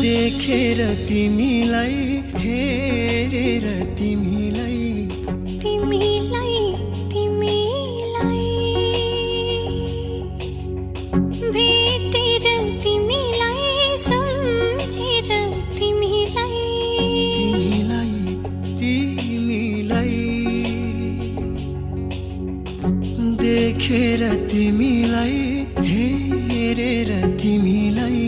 देखेर तिमीलाई हेरेर तिमीलाई भेटेर तिमीलाई सम्झेर तिमीलाई देखेर तिमीलाई हेरेर तिमीलाई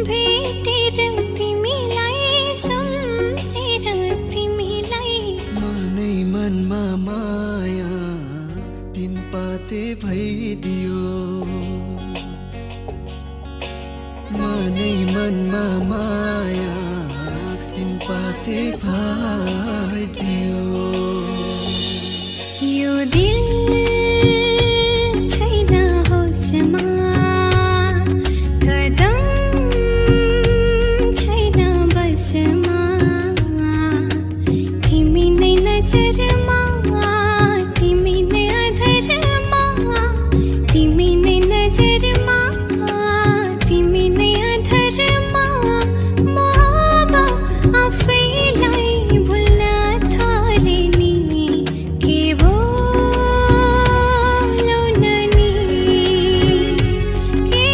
भेटेर तिमीलाई सम्झेर तिमीलाई मनै मनमा माया तिन पाते भइदियो मनै मनमा माया तिन पाते भइदियो यो दिल छैन होसमा कदम छैन बसमा तिमी नै नजरमा तिमी नै अधरमा तिमी नै नजरमा तिमी नै अधरमा म अब आफैलाई भुल्न थाले नि के बोलौ न नि के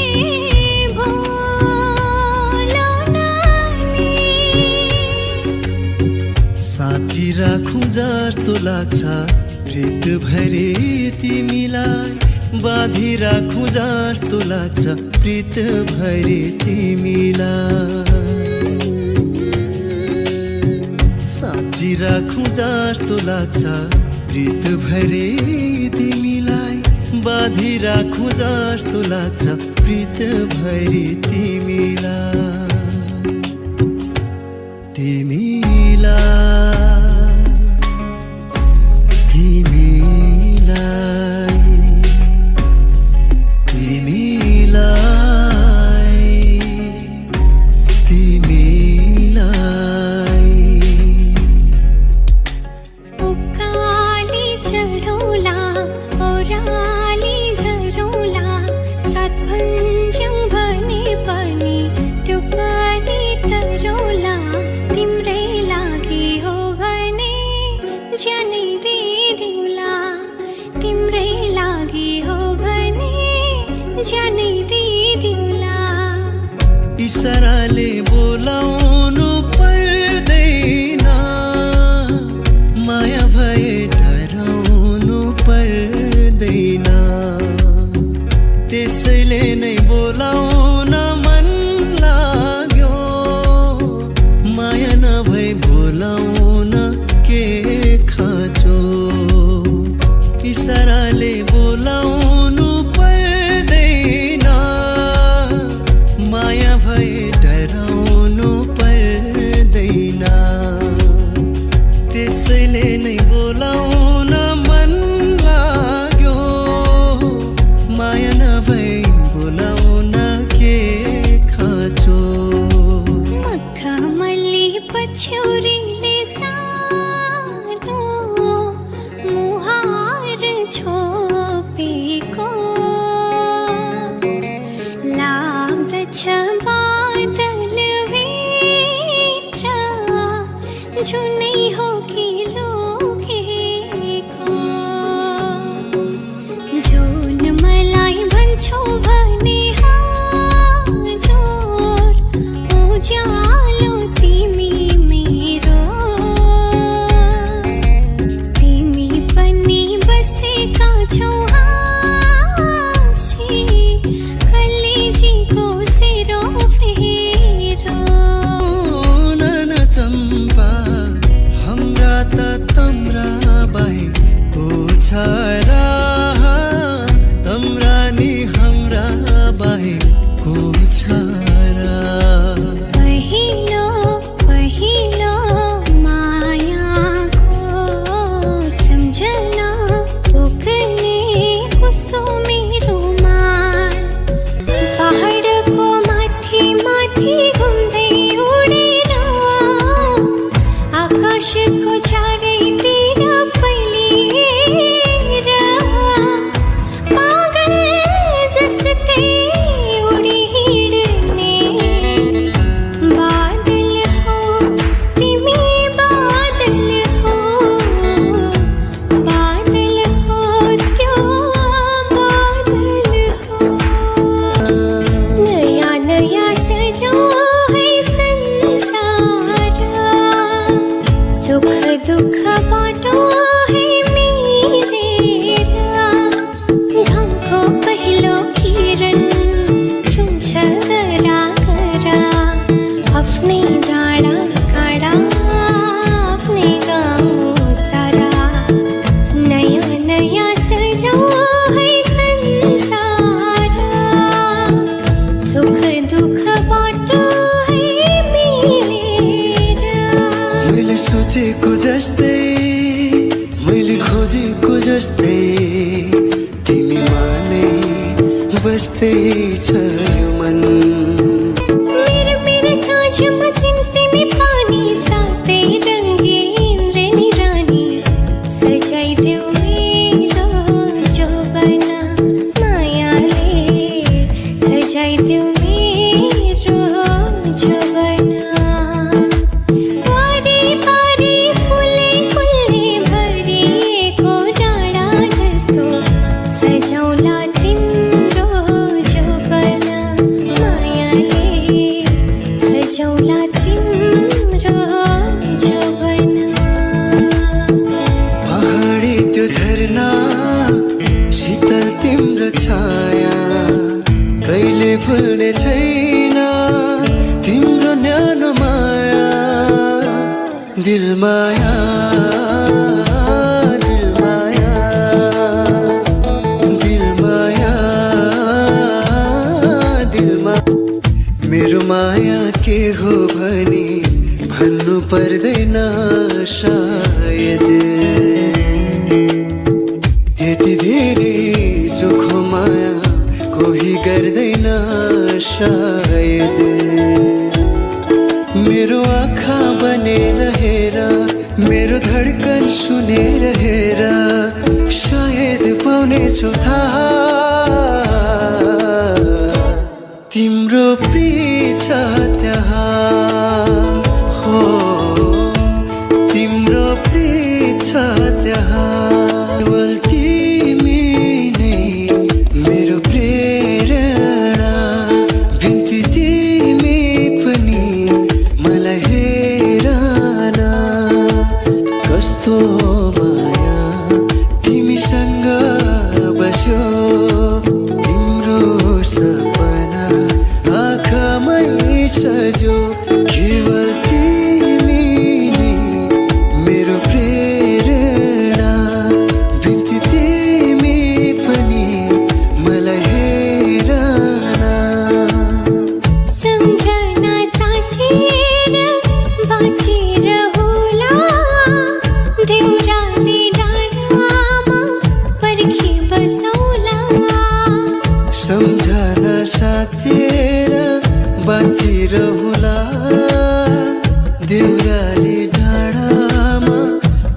बोलौ न नि साँची राखौं जस्तो लाग्छ प्रीत भरे तिमीलाई बाँधी राखौं जस्तो लाग्छ प्रीत भरे तिमीलाई साँची राखौं जस्तो लाग्छ प्रीत भरे तिमीलाई बाँधी राखौं जस्तो लाग्छ प्रीत भरे तिमीलाई उकाली चढौला ओह्राली झरौला सात भन्छौँ भने पनि त्यो पनि तरौला तिम्रै लागि हो भने ज्यानै दिदिउँला तिम्रै लागि हो भने ज्यानै दिदिउँला इशाराले बोलाउनु पर्दैन माया भए डराउनु पर्दैन त्यसैले नै बोलाउन मन लाग्यो माया नभए बोलाउन के खाँचो इशाराले बोलाउनु पर्दैन माया भए डराउनु पर्दैन त्यसैले नै बोलाउन मन लाग्यो माया नभए बोलाउन के खाँचो मखमली पछ्यौरीले सानो मुहार छोपेको लाग्दछ बादलभित्र जुनै हो कि लोकेको जुन मलाई भन्छौ भने हजुर उज्यालो तिमी मेरो तिमी पनि बसेका छौ हाँसी कलेजीको सेरो फेरो नन चम्पा हाम्रा दुख बाटो है मिलेर घमको पहिलो किरण छुन्छ गरा गरा आफ्नै डाँडा काँडा आफ्नै गाउँ सारा नयाँ नयाँ सजाऊ है संसार सुख दुख बाटो है मिलेर मैले सोचेको जस्तै मैले खोजेको जस्तै तिमीमा नै बस्दै छ यो मन मेरे साँझमा सिमसिमे पानी साथै रङ्गीन रानी सजाइदेऊ मेरो जोबन मायाले सजाइदेऊ मेरो जोबन वारिपारि फुले फुलले भरिएको डाँडा जस्तो सजाउला तिम्रो जोबन मायाले सजाउला तिम्रो जोबन पहाडी त्यो झरना शीतल तिम्रो छाया कहिले फुल्ने छैन तिम्रो न्यानो माया दिल माया दिल माया दिल माया दिल माया मेरो माया के हो भनी भन्नु पर्दैन सायद यति धेरै चोखो माया कोही गर्दैन सायद मेरो आँखा बनेर हेर मेरो धड्कन सुनेर हेर सायद पाउनेछौ थाहा तिम्रो प्रिय छ त्यहाँ हो तिम्रो प्रिय छ त्यहाँ केवल तिमी नै मेरो प्रेरणा बिन्ती तिमी पनि मलाई हेर न कस्तो माया तिमीसँग बस्यो तिम्रो सपना आँखामै सजो केवल तिमी नै मेरो प्रेरणा बिन्ती तिमी पनि मलाई हेर न सम्झना साँचेर बाँचेर होला देउराली डाँडामा पर्खी बसौला सम्झना साँचेर बाँचिरहुला देउराली डाँडामा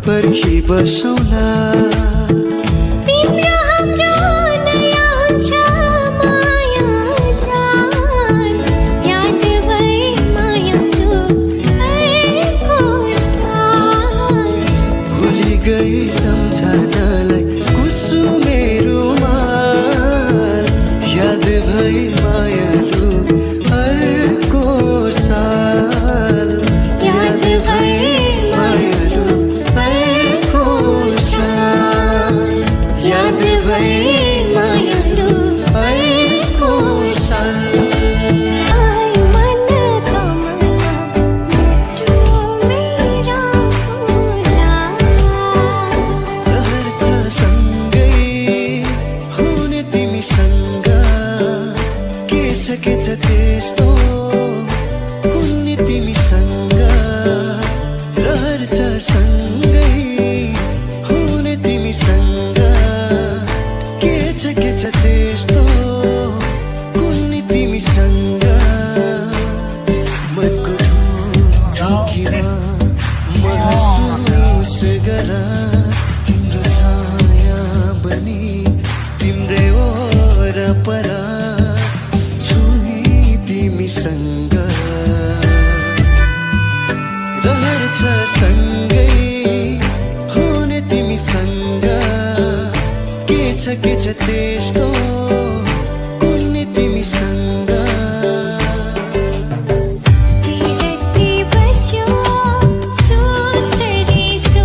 पर्खी बसौला तिम्रो हाम्रो नयाँ हुन्छ माया जान याद भए मायालु अर्को साल भुलि गई सम्झनालाई कुसुमे रुमाल याद भई मायालु अर्को साल याद भई मायालु अर्को साल याद भई मायालु अर्को साल आई मन कमला मुटु मेरा होला रहर छ सँगै हुने तिमीसँग के छ त्यस्तो कुन्नी तिमीसँग रहर छ सँगै हुने तिमीसँग के छ त्यस्तो कुन्नी तिमीसँग मनको ढुकीमा महसुस गर तिम्रो छाया बनी तिम्रै वरपर छु नि तिमीसँग रहर छ सँगै हुने तिमीसँग के छ त्यस्तो कुन्नी तिमीसँग तिरती बस्यो सुस्तरी सो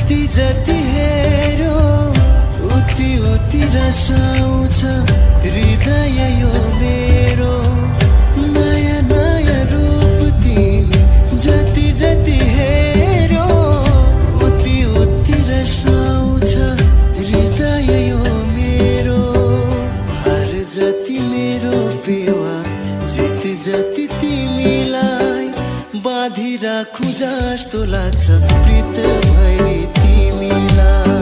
जति जति हेरो उति उति रसाउँछ हृदय यो मेरो नयाँ नयाँ रूप तिमी जति जति हेरो उति उति रसाउँछ हृदय यो मेरो हार जति मेरो पेवा जित जति तिमीलाई बाँधिराखुँ जस्तो लाग्छ प्रीत भैरी तिमीलाई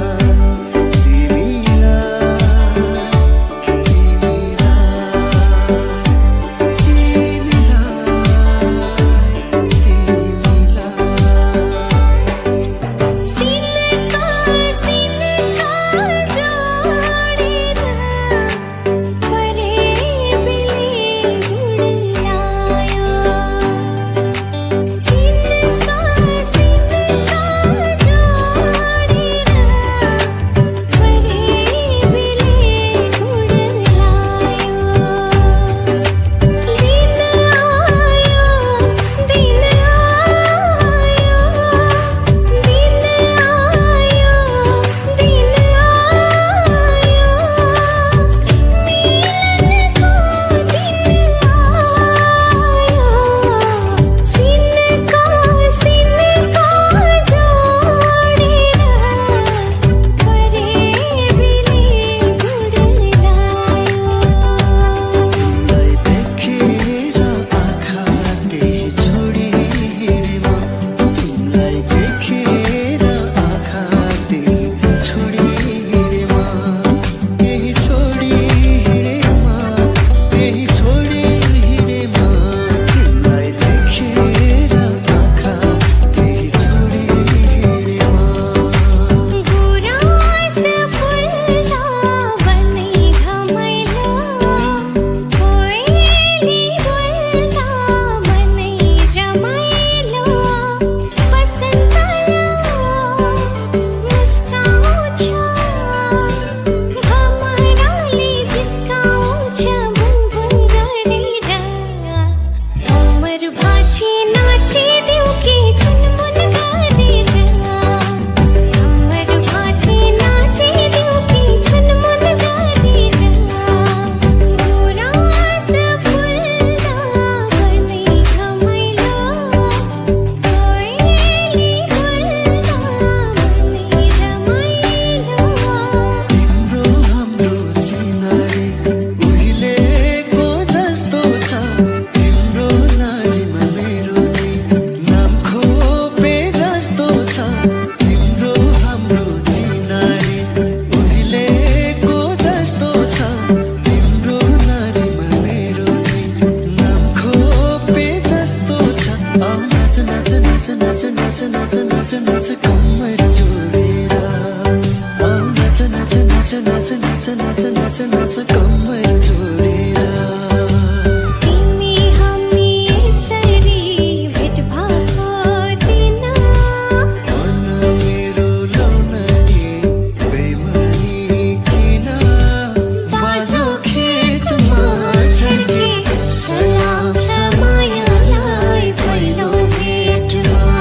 Mayaलाई पहिलो भेटमा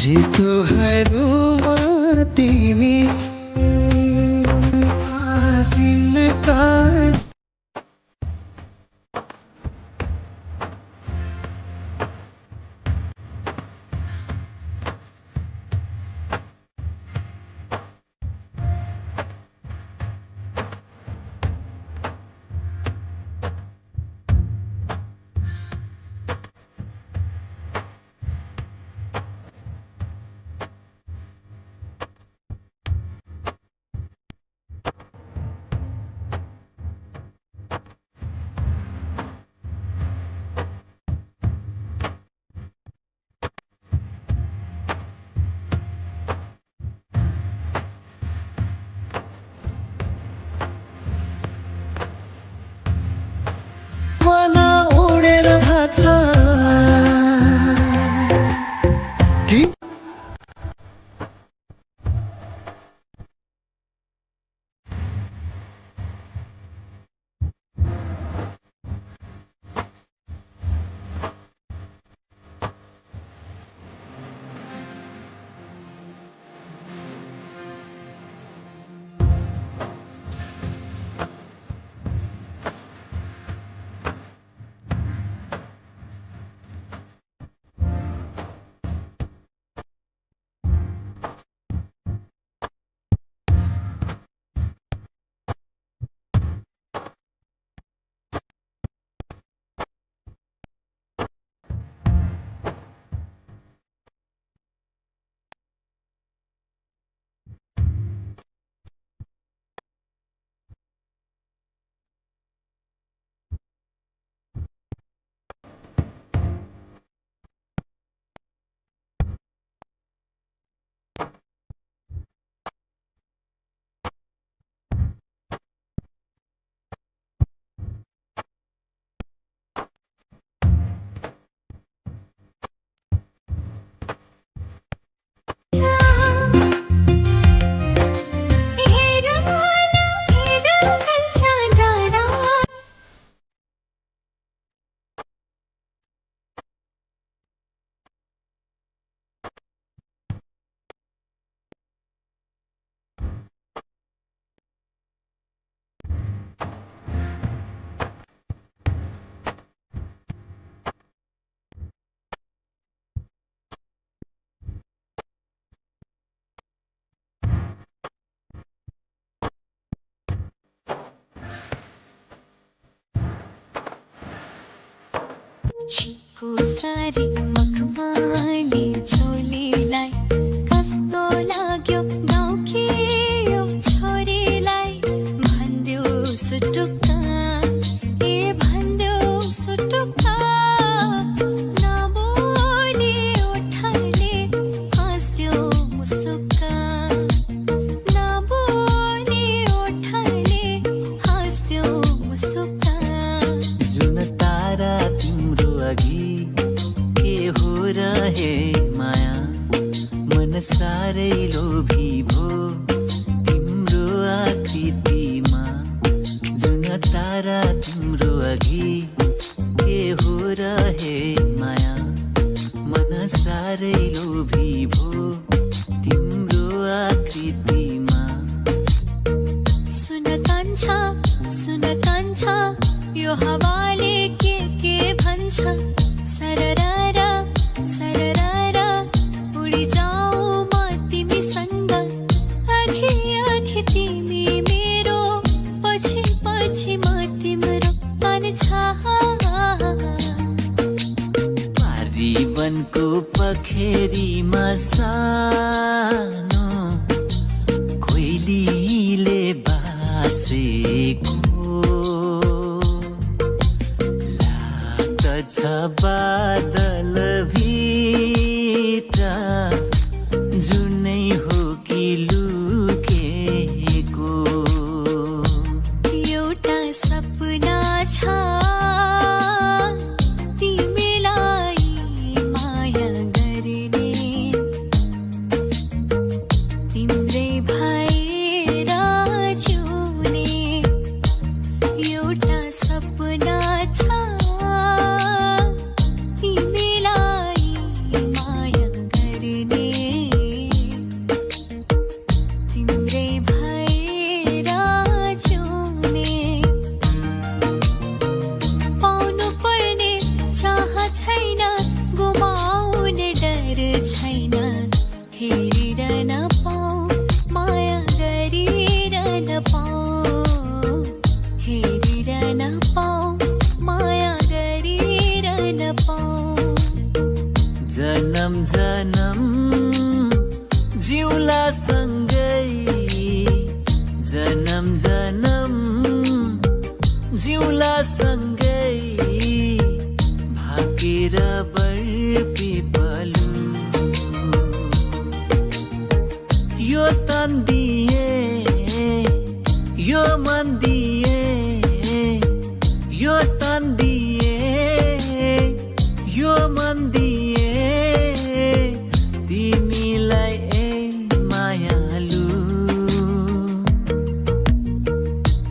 ऋतुहरूमा तिमी आसिनका वाला उडेर भाग्छ कि छिको सारी मखमली चोलीलाई कस्तो लाग्यो गाउँकी यो छोरीलाई भन्देऊ सुटुक्का ए भन्देऊ सुटुक्का नबोली ओठले हाँस्यो मुसुक्का नबोली ओठले हाँस्यो मुसुक्का जुन तारा तिम्रो अघि के हो रहे माया मन साह्रै लोभी भो तिम्रो आकृतिमा जुन तारा तिम्रो अघि के हो रहे माया मन साह्रै लोभी भो तिम्रो आकृतिमा सुन कान्छा यो हावाले के भन्छ सररारा सररारा उडी जाऊ म तिमीसँग अघि अघि तिमी मेरो पछि पछि म तिम्रो कान्छा पारीवनको पखेरीमा सानो कोइलीले बासेको लाग्दछ बादल भित्र जुनै हो कि लुकेको एउटा सपना छ तिमीलाई माया गर्ने तिम्रै भएर जिउने एउटा सपना छ जनम जिउला सँगै जनम जनम जिउला सँगै भाकेर बरपिपलु यो तन दिए यो मन दिए यो तन दिए यो मन दिए तिमीलाई ए मायालु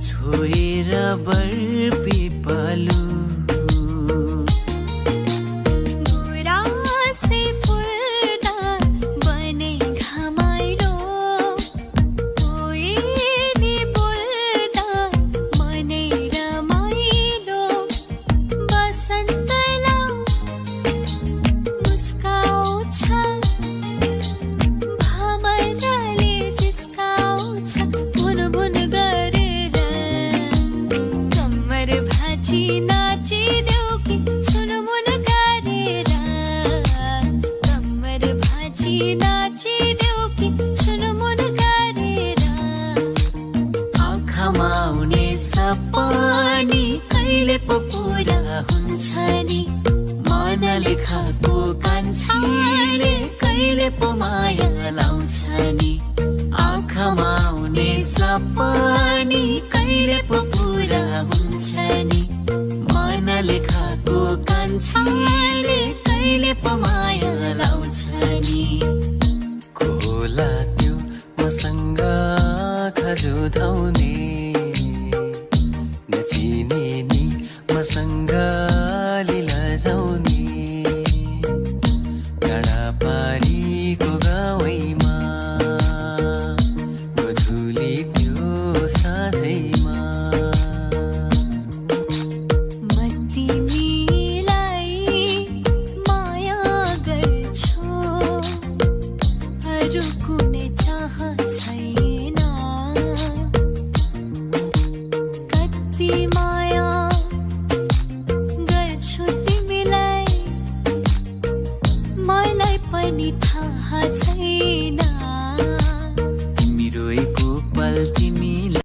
छोएर बरपिपलु सपनी कहिले पो पूरा हुन्छ नि मनले खाएको कान्छीले कहिले पो माया लाउँछ नि आँखामा आउने सपनी कहिले पो पूरा हुन्छ नि मनले खाएको कान्छीले कहिले पो माया लाउँछ नि खोला त्यो मसँग खजुधाउने नचिने नि मसँग लीला जाउने गाडा पारीको गाउँमा गधुली त्यो साँझैमा म तिमीलाई माया गर्छु अरू कुनै चाह छैन कति माया गर्छु तिमीलाई मलाई पनि थाहा छैन तिमी रोएको पल तिमी